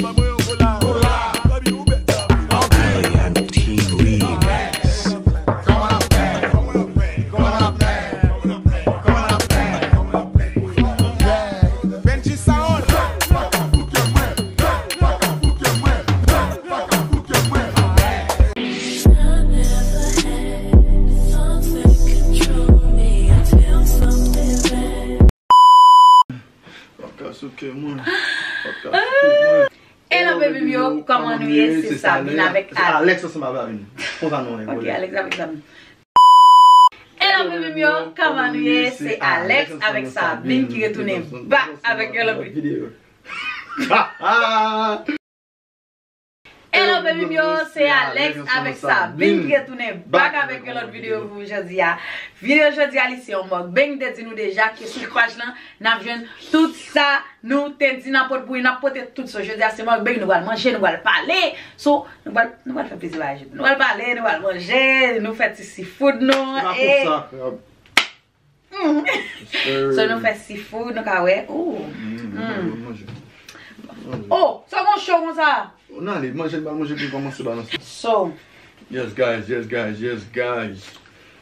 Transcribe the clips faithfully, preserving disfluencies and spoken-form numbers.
Ban mwen yon kola. Kola. Baby, ou bèt anpil. I am T V Max. Benji Sound. Podcast ok, mwen. Podcast ok, mwen. Hello, baby m yo, kòman nou ye? Se Sabine avèk Alex. Alex ansanm avèk Sabine. Konsa nou ye. Ok, Alex avèk Sabine. Hello, baby m yo, kòman nou ye? Se Alex avèk Sabine ki retounen back avèk yon lòt videyo. Hello, baby m yo, se Alex avèk Sabine ki retounen back avèk yon lòt videyo pou jodi a. Videyo jodi a, li se yon mukbang, m te di nou deja ke sou Crush lan, n ap jwenn tout sa nou te di n ap pote pou li, n ap pote tout sa. Jodi a se mukbang, nou pral manje, nou pral pale. So, nou pral, nou pral fè plezi bagay jodi. Nou pral pale, nou pral manje, nou fè ti seafood nou. E so nou fè seafood, nou ka wè. Oh, sa gon cho konsa. N ale manje, n pa manje pou kòmanse balanse. So, yes guys, yes guys, yes guys.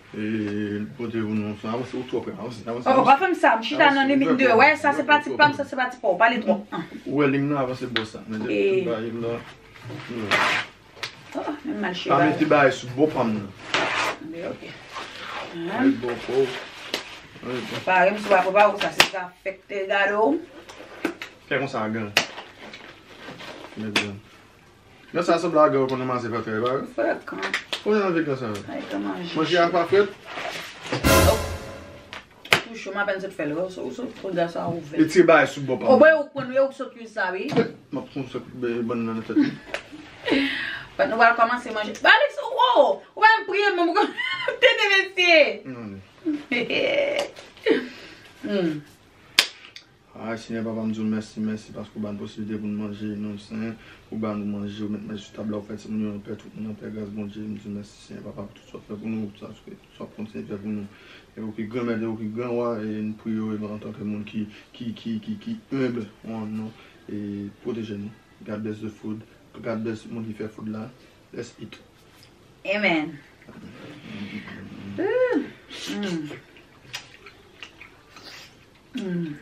E pote pou nou sa, avanse, ou twò prè, avanse, avanse. Oh, pa fè m sa, m chita nan limit de. Wè, sa se pati pa m, sa se pati pa w, pale twòp. Ou wè lim nan, avanse bò sa. Men de bay la. Oh, men m mal chita. Pa mete bagay sou bò pa m nan. Ok. Ay, bò pa w. Pare m sou pa prepare w sa, se sa fèk te gade w. Fè konsa, gan. Met gan. Nan sa sanble a gen w konn ranmase fè fè, pa vre? Frekan. Kounye a vin konsa. Ay, ka manje. Manje a pa frèt? Tou cho, m apèn sot fè l, wè, ou sot, ou sot, regarde sa ouvè. E tire bagay sou bò pa w. O, bò, ou konn, ou sot ui sa, wi. M ap pran sot, be, bann nan nan tèt ou. But nou pral kòmanse manje. Alex, oh, ou pa priye, men m tete mesye. Non, non. Hmm. Ay, Senyè Papa, m di w mèsi, mèsi paske w ba n posiblite pou n manje, non, Senyè. Ou ba nou manje, ou met manje sou tab la, ou fè timoun yo anpè, tout moun anpè, gras Bondye. M di w mèsi, Senyè Papa, pou tout sa w fè pou nou, tout sa w kontinye fè pou nou. E ou ki gran mèt, e ou ki gran wa, e n priye w antanke moun ki, ki, ki, ki, ki enb, ou an nou, e pwoteje nou. God bless the food, God bless moun ki fè food la. Let's eat. Amen. Ooh. Mm. Mm. Mm.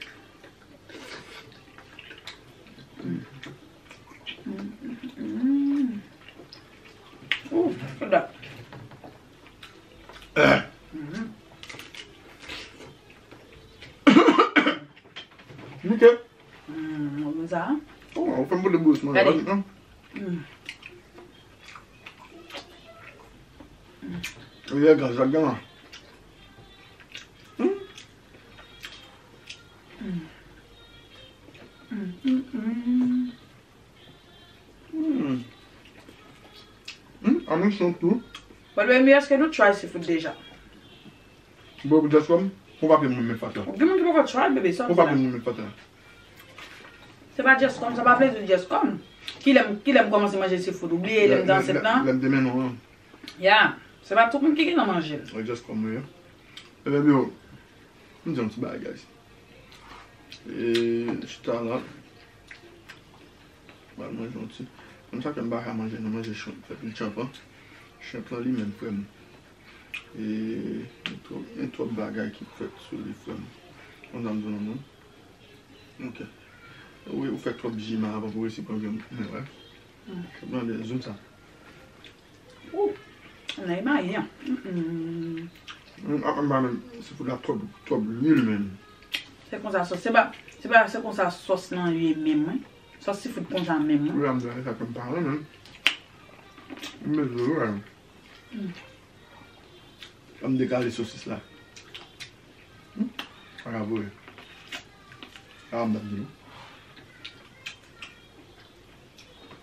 Mm, mm, mm. Ooh, good. Mm-hmm. Ok. Mm, ou konn sa? Oh, ou fè m pote bouch mwen. Gade. Mm. Ou ye gaz la, gade. Mm. Mm. Mm, mm, mm. Hmm. Hmm, anmwe son tou. But baby, èske nou try seafood deja? Bon, just come. Pou papye mwen met fatra. Gen moun ki poko try, bebe, sa. Pou papye mwen met fatra. Se pa just come, sa pa vle di just come. Kilè m, kilè m kòmanse manje seafood? Ou bliye lè m te ansent lan? Lè m te mennen w lan. Yeah. Se pa tout moun ki gen nan manje l. Just come, wi. E bebe, m di yon ti bagay, guys. E, chita la. Ba manje yon ti. Konn sa ke m pa ka manje, nou manje shrimp. Fè pil chanpan. Shrimp lan li menm, frè m. E, gen twòp, gen twòp bagay ki fèt sou li, frè m. Konn sa m di w non, non. Ok. Wi, ou fè twòp jima avan pou resi pran vyann. Men wè. Mande, zoom sa. Ooh, nan imaye an. Mm, mm. Mm, ah, ah, bah, men, seafood la twòp, twòp lwil, men. Se konsa sòs, se pa, se pa, se konsa sòs lan ye menm, wi. Sòs seafood konsa menm, wi. Wi, m di sa ke m pa renmen. M bezwen, wi. Mm. An m dekale sosis la. Hmm? Sa ka voye. Sa m t ap di nou.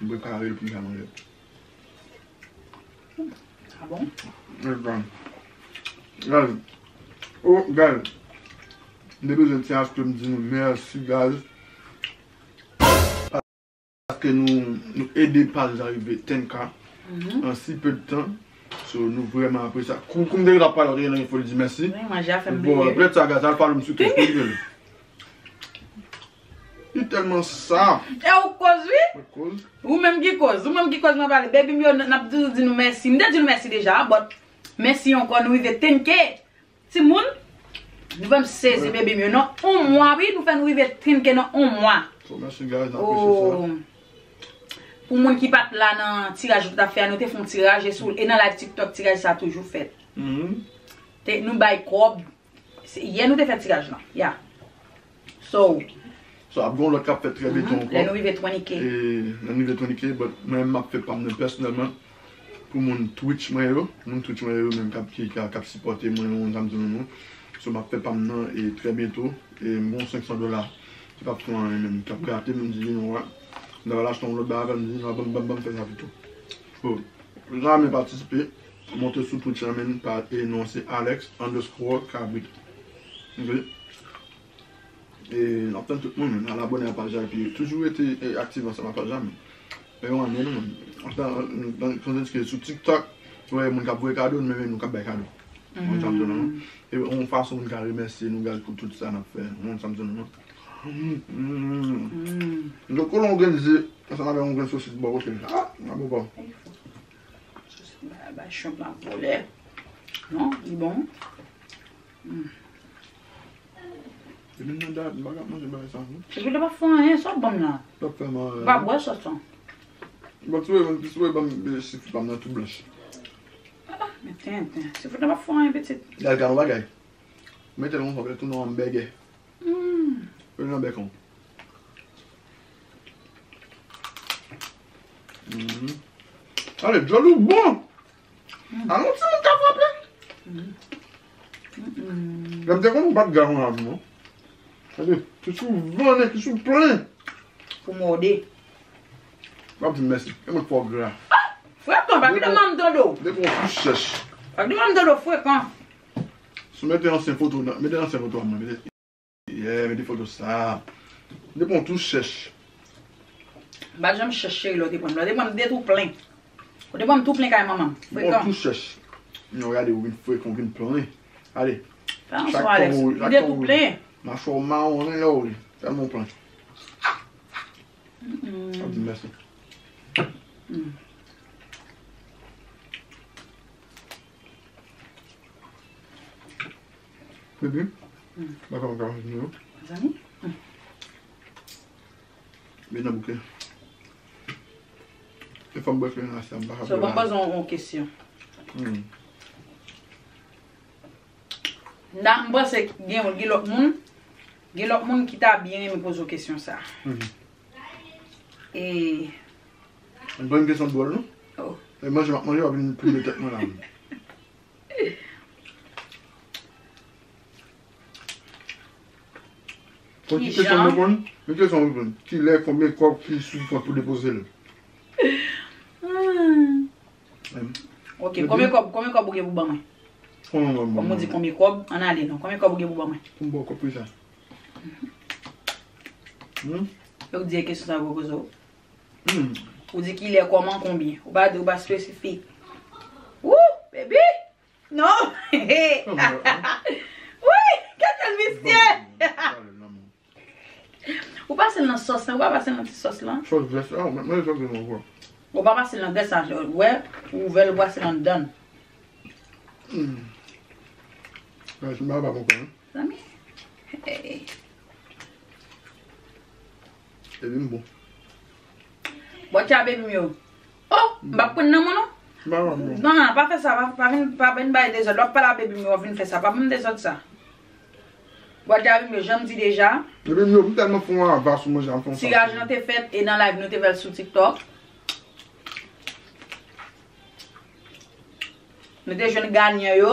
M prepare l pou m ka manje. Ah bon? Guys. Oh, guys. M te bezwen ti achte m di nou mèsi, guys. Paske nou, nou ede paj la rive ten K an si peu de temps. So, nou vrèman apresye sa. Kou, kou m te gentan pale, w te gentan gen fò di mèsi. Wi, manje a fè m bliye. Bon, pètèt sa, guys, al follow m sou Twitch pou m di nou. Li tèlman sa. E ou koz, wi. Mwen koz. Ou menm ki koz. Ou menm ki koz mwen pale. Baby m yo, n ap toujou di nou mèsi. M te di nou mèsi deja, but mèsi ankò, nou rive ten K. Timoun, nou fè m sezi, baby m yo. Nan yon mwa, wi, nou fè nou rive ten K nan yon mwa. So, mèsi, guys, n apresye sa. Oh. Pou moun ki pa t la nan tiraj nou t ap fè a, nou te fè yon tiraj, e sou, e nan live TikTok, tiraj sa toujou fèt. Mhm. Te, nou bay kòb. Se, yè nou te fè tiraj lan. Yeah. So, So, ap gen yon lòt k ap fèt trè byento mhm, ankò. Lè nou rive twenty K. E, lè nou rive twenty K, but mwen menm m ap fè pa m nan pèsonèlman pou moun Twitch mwen yo. Moun Twitch mwen yo menm k ap, ki, ki, k ap sipòte mwen, moun sa m di nou non. So, m ap fè pa m nan, e, trè byento. E, m gen yon senk san dola ki p ap fè anyen menm, k ap gate m, m di, you know what? M ta pral achte yon lòt bagay avè l, m di, non, ban m, ban m, ban m fè sa pito. So, Janmen patisipe, monte sou Twitch lan, men pa, e non se Alex underscore Cabrit. Ok? E n ap tann tout moun, men al abòne a paj la, epi toujou rete, e, aktif ansanm a paj la, men. E yon ane, non, men. Antan, antan, antan, sou TikTok, ou wè moun k ap voye kado, men, men nou k ap bay kado. Mwen, sa m di w la, non. E yon fason pou n ka remèsye nou, guys, pou tout sa n ap fè. Mwen, sa m di w la, non. Mm, mm. Mm. Donk, kolon grenn ze, ansanm avèk yon grenn sosis bò kote. Ah, nan bon bò. Ay, fò. Sosis ba, ba shrimp la vole. Non, li bon. Mm. Depi m nan dat, m pa ka manje bagay sa, non. Epi li pa fè anyen, sa w ban m la. L ap fè mal. M pa bwè sòs lan. Bon, si w wè, si w wè, ban m, e, seafood pa m nan tou blanch. Ah, men tenten. Seafood la pa fè anyen, pitit. Gade, gade yon bagay. Mete l konsa, w ap tounen yon bègè. Mm. Yo nan bèk an. Mhm. Ale, djòl ou bon. Mm. Alon timoun ka frape. Mm. Mm-mm. Lè m te konn ou pa t gra konsa non. Gade, ki sou vannen, ki sou plen. Pou mòde. W ap di m mèsi. E mwen k fè w gra. Frekan, pa kite manm tande w. Depi w tou chèch. Pa kite manm tande w frekan. Si w mete ansyen foto nan, mete ansyen foto a mwen, mete Yeah, mete foto sa. Depi w tou chèch. M pa t janm chèch cheri lè w te pran m. Lè w te pran m, m te tou plen. Ou te pran m tou plen kay manman m. Frekan. Depi w tou chèch. Yo, gade, ou vin frekan, ou vin plen. Gade. Fè yon swa alèz. M te tou plen. Machwa w mawon, lè w ri. Tèlman w plen. Mm-mm. Sa di mèsi. Mm. Baby, mm. Ba fè m ka fè nou. Zanmi? Mm. Vin nan bouke. E fò m bwè fè nan asya, m pa ka fè. So, ban m poze w yon kesyon. Mm. Nan, m panse gen, gen lòt moun, gen lòt moun ki ta byen renmen poze w kesyon sa. Mhm. E. Yon bòn kesyon dwòl, non? Oh. E manje m ap manje, w ap vin plimen tèt mwen la. Ki kesyon m reponn? Men kesyon m reponn. Kilè, konbyen kòb, ki sou ki kont pou depoze l? Hmm. Ok, konbyen kòb, konbyen kòb ou gen pou ban mwen? Konbyen kòb? Kòm ou di konbyen kòb, ann ale non. Konbyen kòb ou gen pou ban mwen? Pou m ba w kòb pou sa. Hmm? E ou di e kesyon sa pou poze w? Hmm. Ou di kilè, kòman, konbyen. Ou pa di, ou pa espesifik. Woo, baby! Non! Wi! Gade l, misye! Ou pase l nan sòs lan, ou pa pase l nan ti sòs lan? Sòs grès la, mwen, mwen sòs grès mwen pran. Ou pa pase l nan grès la, wè, ou ouvè l, ou pase l anndan. Hmm. Grès mwen pa bon, hein? Zanmi. Hey. Epi m bon. Bòt ya, baby m yo. Oh, m p ap pran nan mwen non. M pa pran non. Non, non, pa fè sa, pa, pa vin, pa vin bay dezòd. W ap pale a baby m yo, w ap vin fè sa. Pa ban m dezòd sa. Bòt ya, baby m yo, jan m di deja. Baby m yo, m tèlman fè yon ava sou manje a, m fè yon sa. Tiraj lan te fèt e nan live nou te fè l sou TikTok. Nou te jwenn ganyan yo.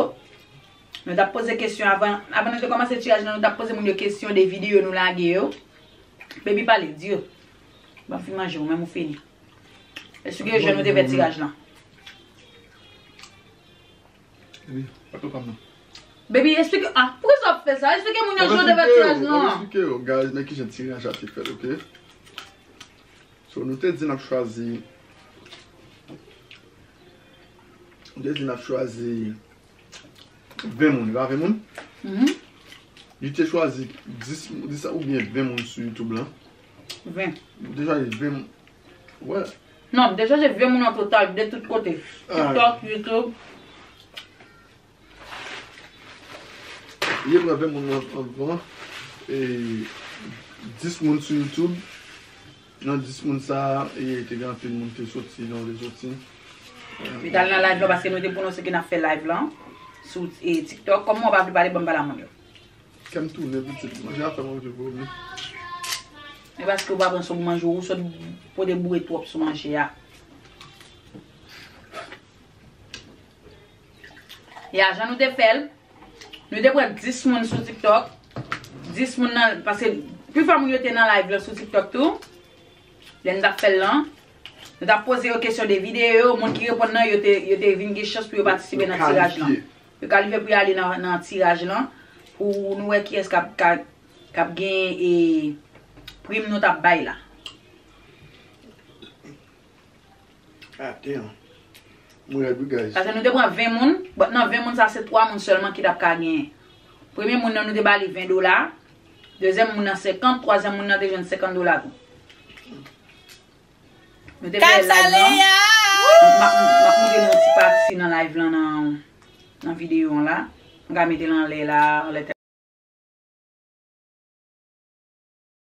Nou t ap poze kesyon avan, avan nou te kòmanse tiraj lan, nou t ap poze moun yo kesyon de videyo nou lage yo. Baby, pale, di yo. Ban m fin manje, ou menm ou fini. Esplike yo jan nou te fè tiraj lan. Baby, pa tou pa m nan. Baby, esplike, ah, poukisa w ap fè sa? Esplike moun yo jan w te fè tiraj lan. Esplike yo, guys, men kijan tiraj la te fèt, ok? So, nou te di n ap chwazi, nou te di n ap chwazi ven moun, e pa ven moun? Mhm. Li te chwazi dis, dis oubyen ven moun sou YouTube lan. Ven. Deja gen ven. Wè. Non, m te chèche ven moun an total, de tout kote. Ah. TikTok, YouTube. Li pran ven moun nan anvan. E dis moun sou YouTube. Nan dis moun sa a, e te gen anpil moun ki te soti, nan te soti. Li t al nan live la paske nou te pwononse ke n ap fè live lan sou, e, TikTok. Kòm mwen pa vle pale, ban m pale a moun yo. Kè m tounen pitit. Manje a fè manje pou ou. E paske ou pa pran sou manje, ou sot pote boure twòp sou manje a. Ya, jan nou te fè l, nou te pran dis moun sou TikTok. Dis moun nan, paske plifò moun yo te nan live la sou TikTok tou. Lè n t ap fè l lan, nou t ap poze yo kesyon de videyo, moun ki reponn nan, yo te, yo te vin gen chans pou yo patisipe nan tiraj lan. Yo kalifye pou y ale nan, nan tiraj lan, pou nou wè kiyès k ap, k ap, k ap gen, e, prim nou t ap bay la. Ah, damn. Mwen rèd wi, guys. Paske nou te pran ven moun, but nan ven moun sa, se twa moun sèlman ki t ap ka genyen. Premye moun nan, nou te ba li ven dola. Dezyèm moun nan, senkant. Twazyèm moun nan te jwenn senkant dola tou. Nou te fè live lan. M ap, m ap, m ap montre nou yon ti pati nan live lan nan, nan videyo an la. M ka mete l anlè la, anlè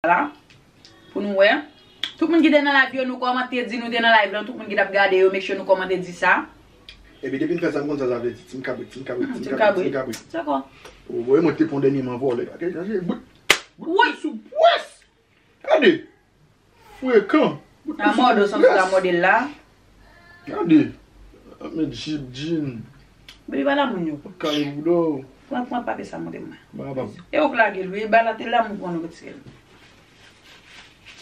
la. Pou nou wè. Tout moun ki te nan live yo, nou kòmante, di nou te nan live lan. Tout moun ki t ap gade yo, make sure nou kòmante, di sa. Epi depi n fè sa, m konn sa sa vle di. Team kabrit, team kabrit, team kabrit, team kabrit. Dakò. Ou wè, mwen te pon dènyèman vòlè. Gade, gade, bout, bout sou pwès. Gade. Frekan. Bout sou pwès. A mòde, santi la mòde la. Gade. Met jip, jin. Baby, ba la moun yo. Kale bouda w. Pran, pran papye sa, montre mwen. Ba, ba. E ou k lage l, wi, ba la, te la moun pran nou retire l.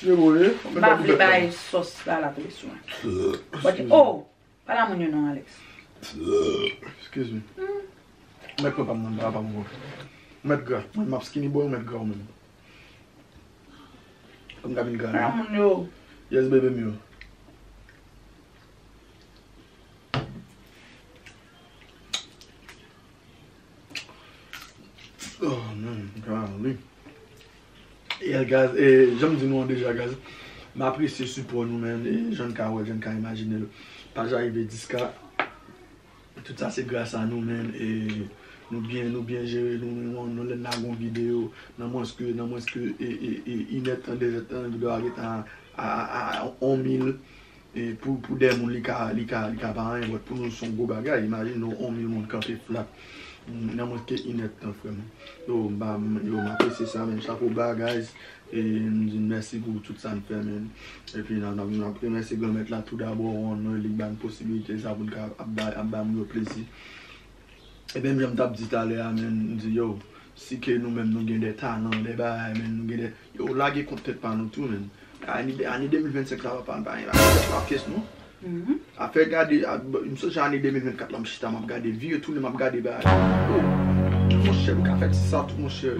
Tire bo, e. M pa vle bay sòs la, la, tou sou mwen. But, oh, pa la moun yo non, Alex. Excuse me. Mèt pran pa m nan, pa, pa m wè. Mèt gra. Mwen, m ap skinny boy, ou mèt gra ou menm. Kòm ka vin gra, non? Moun yo. Yes, baby m yo. Oh, man, golly. Yeah, guys, e, jan m di nou an deja, guys, m apresye sipò nou, man, e, jan n ka wè, jan n ka imajine l. Paj la rive dis K. Tout sa se gras a nou, man. E nou byen, nou byen jere, nou, nou, nou lè n lage yon videyo, nan mwens ke, nan mwens ke, e, e, e, inèdtan, dezèdtan, videyo a gentan a, a, a, a yon mil. E pou, pou de moun, li ka, li ka, li ka pa anyen, but pou nou, se yon gwo bagay. Imajine w, yon mil moun kanpe flat. Nan mwens ke inèdtan, frè m. Yo, m pa, m, yo, m apresye sa, man. Chapo ba, guys. E m di n mèsi pou tout sa n fè, man. Epi n ap, n ap, n ap remèsye Granmèt la tou dabò, non, li ban n posibilite sa pou n ka ap bay, ap bay moun yo plezi. E menm jan m t ap di talè a, man, m di, yo, si ke nou menm nou gen de talan, de bagay, man, nou gen de, yo, lage kont tèt pa nou tou, man. Ane, ane de mil vennsenk la, papa, n pa gen pyès, non. Afè gade, a, m sonje ane de mil vennkat la, m chita, m ap gade, vire tounen, m ap gade bagay. Yo, monchè, m ka fè ti sa tou, monchè.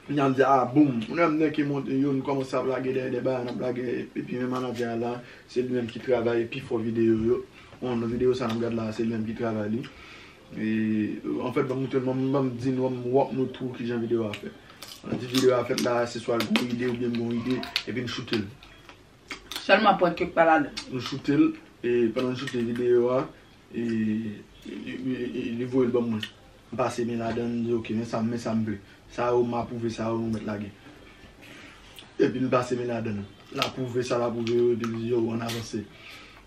Kounye a m di, a, boum. Moun nan m nan ki monte yo, nou kòmanse ap lage dèyè de bagay, n ap lage, epi men manadjè a la, se li menm ki travay pi fò videyo yo. Bon, nan videyo sa n ap gad la, se li menm ki travay li. E, anfèt, ban m montre l, ban m, ban m di nou, ban m walk nou through kijan videyo a fèt. An di videyo a fèt la, se swa l gon ide oubyen m gon ide, epi n choute l. Sèlman prank yo k pa ladan. Nou choute l, e pandan n choute videyo a, e, e, e, e, li voye l ban mwen. M pase men ladan, m di, "Ok, men sa, men sa m vle. Sa yo, m apwouve, sa yo, nou mèt lage." Epi m pase men ladan. L apwouve sa, l apwouve yo, epi l di, "Yo, ann avanse."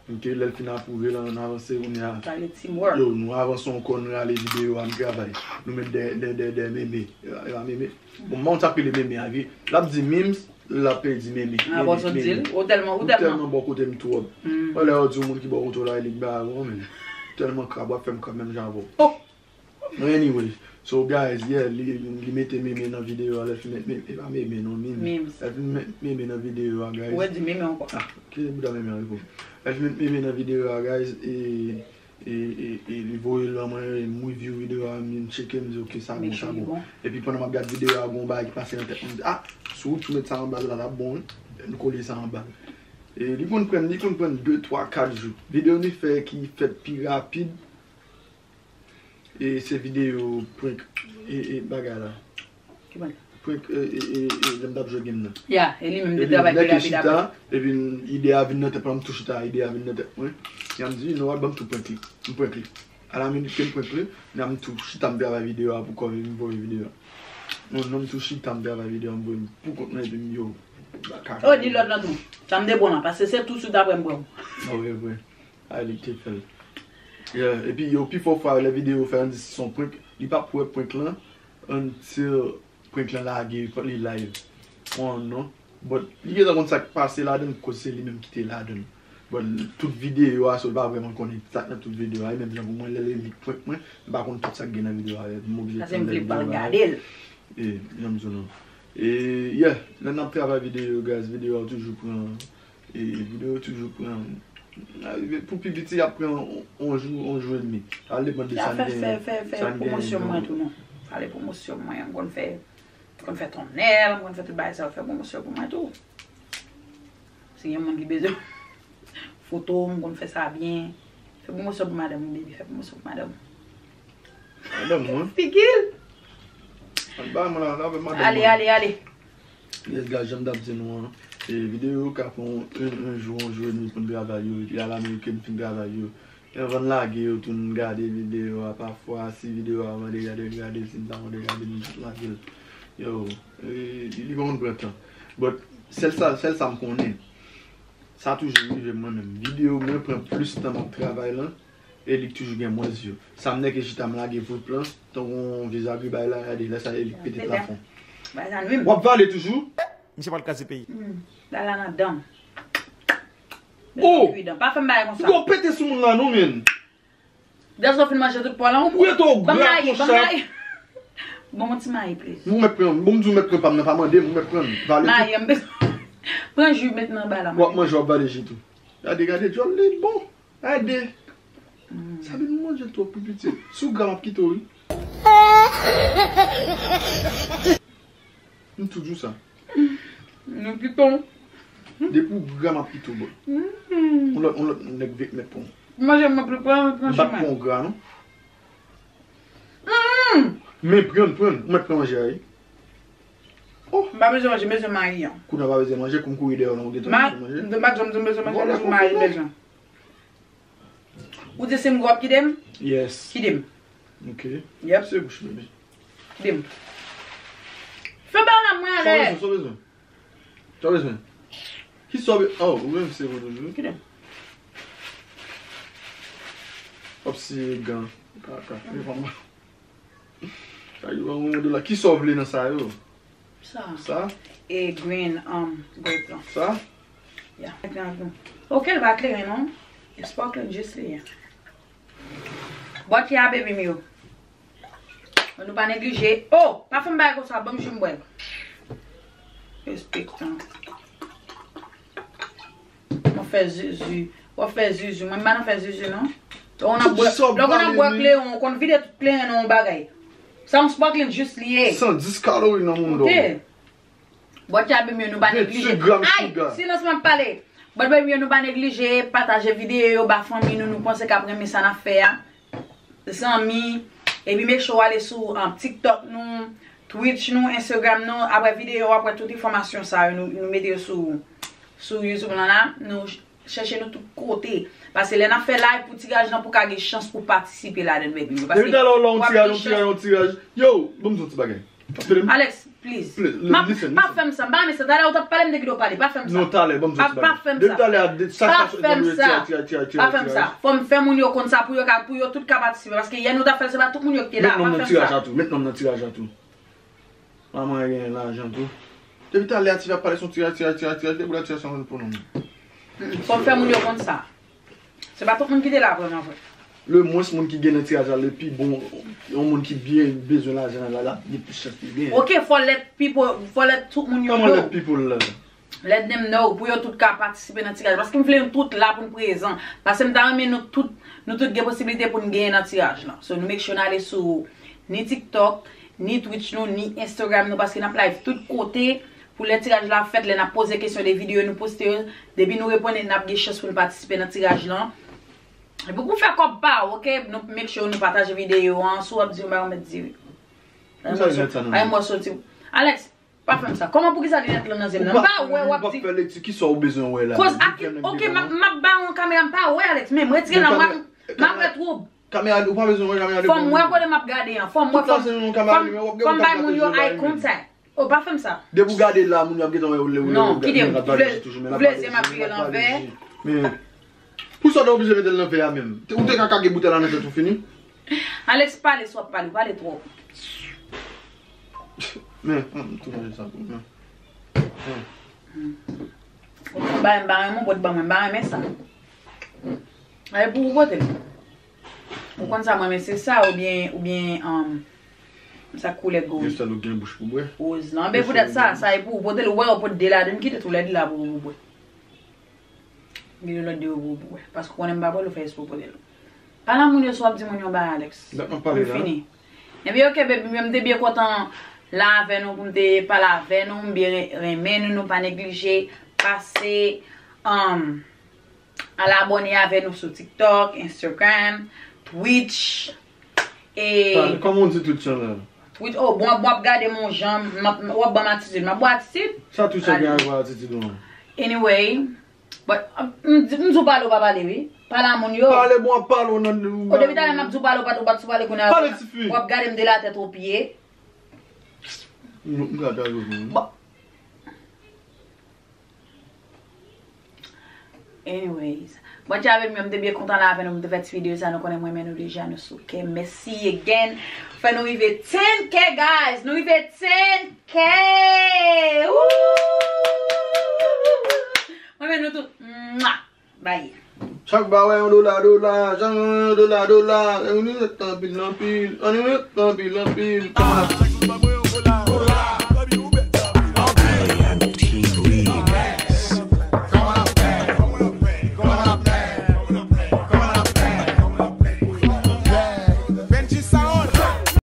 Ok, lè l fin apwouve, l ann avanse, kounye a. Sa rele teamwork. Yo, nou avanse ankò, nou rale videyo a, nou travay. Nou met de, de, de, de meme. E pa, e pa meme. Bon, mwen sa k rele meme a, wi. L ap di memes, l ap di meme. Ah, bon, sa w di l? Ou tèlman, ou tèlman. Ou tèlman bò kote m twòp. Wè, lè yo di yon moun ki bò kote w la, li k ba avè w, men. Tèlman krab, w ap fè m krab menm jan avè w. Oh! Anyway, so, guys, yeah, li, li mete meme nan videyo a, lè l fin met meme, e pa meme, non, memes. Memes. Lè l fin met meme nan videyo a, guys. Ou wè di meme ankò. Ah, ki bouda meme an, repon. Lè l fin met meme nan videyo a, guys, e E, e, e li voye l ban mwen, e m review videyo a, m tcheke, m di, "Ok, sa bon, sa bon." Epi pandan m ap gad videyo a, gon bagay ki pase nan tèt mwen, m di, "Ah, si w tou met sa anba l la, l ap bon, wi." M kole sa anba l. E li konn pran, li konn pran de, twa, kat jou. Videyo nou fè ki fèt pi rapid, e se videyo prank, e, e bagay la. Ki prank? Prank, e, e, e, e, lè m t ap jwe game nan. Ya, e li menm te travay pi rapid apre. Epi ide a vin nan tèt mwen, m tou chita, ide a vin nan tèt mwen. Epi m di, you know what, ban m tou prank li. M prank li. Alaminit ke m prank li, epi m tou chita, m travay videyo a pou kò m, epi m voye videyo a. Non, non, m tou chita, m travay videyo a, m voye l pou kont mwen, epi m yo. Oh, di lòt lan tou. Sa m te pran lan, paske se tou swit apre m pran. Oh, vre, vre. A, li te fè l. Yeah, epi yo, pifò fwa, lè videyo fè, ann di si se yon prank, li p ap wè prank lan, until prank lan lage, fòk li live. Ou konprann, non? But, li gentan konn sa k pase ladan l, koz se li menm ki te ladan l. But, tout videyo a, so, li pa vrèman konnen sa k nan tout videyo a. E menm jan pou mwen, lè li lik prank mwen, m pa konn tout sa k gen nan videyo a. M oblije tann lè videyo a. Paske m vle pa l gade l. E, jan m di w non. E, yeah, lè n ap travay videyo, guys, videyo a toujou pran E videyo toujou pran, pou pi piti, y ap pran yon, yon jou, yon jou edmi. Sa depann de sa n gen. Fè, fè, fè, fè pwomosyon mwen tou non. Pale pwomosyon mwen, m konn fè, m konn fè tonnèl, m konn fè tout bagay sa yo, fè pwomosyon pou mwen tou. Si gen moun ki bezwen foto, m konn fè sa byen. Fè pwomosyon pou madanm ou, baby, fè pwomosyon pou madanm ou. Madanm mwen? Figi l. Al ba mwen la, la, madanm mwen. Ale, ale, ale. Yes, guys, jan m t ap di nou an, e, videyo yo ka pran yon, yon jou, yon jou edmi pou n travay yo, epi alaminit ke n fin travay yo. E anvan n lage yo tou, n gade videyo a, pafwa, si videyo a mande gade, n gade l, si n pa mande gade l, n jis lage l. Yo, e, li pa konn pran tan. But, sèl sa, sèl sa m konnen, sa toujou rive mwen menm. Videyo mwen pran plis tan m ap travay lan, e li toujou gen mwens view. Sa m nèke chita m lage voup lan, tankou yon vye zagribay la, gade, lè sa e li k pete plafon. Bagay sa nwi m. W ap vale toujou? Misye pral kraze peyi. Hmm. Dala nan dan m. Oh! Pridan. Pa fè m bagay konsa. Ou pete sou moun la non, men. Dèzò fin manje tout pwa lan. Ou rete w gra konsa. Ban m mayi, ban m mayi. Ban m yon ti mayi, please. Ou mèt pran, bon, m di w mèt pran pa m nan, pa mande m, ou mèt pran l. Vale tou. Mayi, m bezwen. Pran ji, met nan ba la. W ap manje, w ap vale ji tou. Gade, gade, djòl li bon. Gade. Mm. Sa vin manje twòp pi piti. Si w gra, m ap kite w, wi. M tou di w sa. Nou kite w. Depi w gra, m ap kite w, bro. Mm. Yon lòt, yon lòt nèg vin mèt pran w. Manje mwen pli pran, pran chemen. M pa t pran w gra, non. Mm. Men pran, pran. Ou mèt pran manje a, wi. Oh. M pa bezwen manje, m bezwen mayi an. Kounye a w pa bezwen manje, kou m kouri dèyè w, non, ou gentan bezwen manje. M te pa t janm di m bezwen manje, m bezwen mayi bezwen. Ou di si m gwo w ap kite m? Yes. Kite m. Ok. Yep. Se bouch, bebe. Kite m. Fè ba la mwen alè. Sa w bezwen, sa w bezwen? Sa w bezwen? Ki sa w be-, oh, ou menm se vodou, wi. Kite m. W ap siye gan. Kaka. Kaka. Kaka, yon dola. Ki sa w vle nan sa yo? Sa. Sa? E green, um, grape lan. Sa? Ya. Ok, l pa kleren non. E sparkling jis li ye. Bòt ya, baby m yo. Nou pa neglije. Oh, pa fè m bagay konsa, ban m jou m bwè l. Respectan. W ap fè zuzu. W ap fè zuzu. Mwen m pa nan fè zuzu non. Lè w konn ap bwè, lè w konn ap bwè kleren, w konn vide tout kleren nan yon bagay. Sa yon sparkling jis li ye. San dis kalori nan moun do. Ok. Bòt ya, baby m yo, nou pa neglije. Ay, silans, m ap pale. Bòt, baby m yo, nou pa neglije pataje videyo yo ba fanmi nou, nou panse k ap renmen sa n ap fè a. Zanmi, epi make sure w ale sou, um, TikTok nou, Twitch nou, Instagram nou. Apre videyo, w ap wè tout enfòmasyon sa yo, nou, nou mete yo sou, sou YouTube lan la. Nou chèche nou tout kote. Paske lè n ap fè live pou tiraj lan, pou ka gen chans pou patisipe ladan l, baby m yo. Paske depi talè w la, yon tiraj, yon tiraj, yon tiraj. Yo, ban m di w yon ti bagay. Alex, please. Please, listen, listen. Pa fè m sa, m pa renmen sa. Talè ou t ap pale, m te kite w pale. Pa fè m sa. Non, talè, ban m di w yon ti bagay. Pa fè m sa. Depi talè a, de, sa k ap sot nan videyo, tiraj, tiraj, tiraj, tiraj. Pa fè m sa. Fò m fè moun yo konn sa pou yo ka, pou yo tout ka patisipe. Paske yè nou t ap fè l, se pa tout moun yo ki te la. Pa fè m sa. Met non m nan tiraj la tou. Met non m nan tiraj la tou. Manman an gen lajan tou. Depi talè a, ti ap pale sou tiraj, tiraj, tiraj, tiraj. Depi la, tiraj sa pou nou. Fò m fè moun yo konn sa. Se pa tout moun ki te la vrèman vre. Le mwens moun ki gen nan tiraj la, le pi bon, yon moun ki byen bezwen lajan la, la, la gen plis chans li genyen. Ok, fò let people, fò let tout moun yo know. Kòman let people la? Let them know, pou yo tout ka patisipe nan tiraj. Paske m vle nou tout la pou n prezan. Paske m ta renmen nou tout, nou tout gen posiblite pou n genyen nan tiraj lan. So, nou make sure n ale sou ni TikTok, ni Twitch nou, ni Instagram nou, paske n ap live tout kote. Pou lè tiraj la fèt, lè n ap poze kesyon de videyo nou poste yo, depi nou reponn, n ap gen chans pou n patisipe nan tiraj lan. Epi pou fè kòb pa w, ok? Nou make sure nou pataje videyo an, si w ap di yon bagay, ou mèt di wi. Ay mwen soti. Alex, Pa fè m sa. Kòman, poukisa linèt lan nan zye m nan? M pa wè w ap di. Fè lekti, kisa w bezwen wè la? Koz ak, ok, m ap, m ap ba yon kamera, m pa wè Alex, men m retire l, m ap wè twou. Kamera, ou pa bezwen wè kamera de. Fò m wè kote m ap gade an. Fò m wè, fò m, fò m bay moun yo eye contact. Oh, pa fè m sa. Depi w gade la, moun yo ap gentan wè ou le ou le. Non, kite m. Ou vle, ou vle zye m ap vire l anvè. Men, pou sa w ta oblije mete l nan vè a menm? Ou te ka kage boutèy la nan tèt ou fini? Alex, pale, sa w ap pale, ou pale twòp. Men, hmm, tou manje sa pou mwen. Hmm. Ou bay m, ba mwen, ou pot ban mwen, ba mwen sa. Ay, pou ou pote l. Ou konn sa mwen men, se sa oubyen, oubyen, um, sa koulè gold. Gen sèl ou gen bouch pou bwè. Woz lan. Ben poutèt sa, sa e pou ou pote l, ou wè, ou pot de ladan, kite tou lè de la pou ou bwè. Gen de lòt de yo pou ou bwè. Paske ou konnen m pa bwè l, ou fè espre ou pote l. Pale a moun yo, sa w ap di moun yo ba Alex. Dat m ap pale la. Fini. Ebyen, ok, baby, m te byen kontan la avè nou, pou m te pale avè nou, m byen re-, renmen nou, nou pa neglije, pase, um, al abòne avè nou sou TikTok, Instagram, Twitch, e Pale, kòman w di Twitch lan la? Twitch, oh, bon, bon, ap gade m yon jan, m ap, w ap ban m atitid, m ap ba w atitid? Sa Twitch lan gen a wè atitid ou an? Anyway, but, um, m di, m di w pale, w pa pale, wi. Pale a moun yo. Pale, bon, ap pale, w nan, o, depi talè m ap di w pale, w pa, w pa t sou pale kounye a. Pale, tifi. W ap gade m de latèt o pye. M, m gade a yo vini. Bon. Anyways. Bon, dja avè m, m te byen kontan la avè nou, m te fè ti videyo sa, nou konnen mwen renmen nou deja, nou sou kè m. Mèsi again. Fè nou rive ten K, guys. Nou rive ten K. Woo! Mwen renmen nou tout. Mwah! Bye. Chak bagay yon dola, dola, chak yon dola, dola, ann ret anpil, anpil, ann ret anpil, anpil, kama.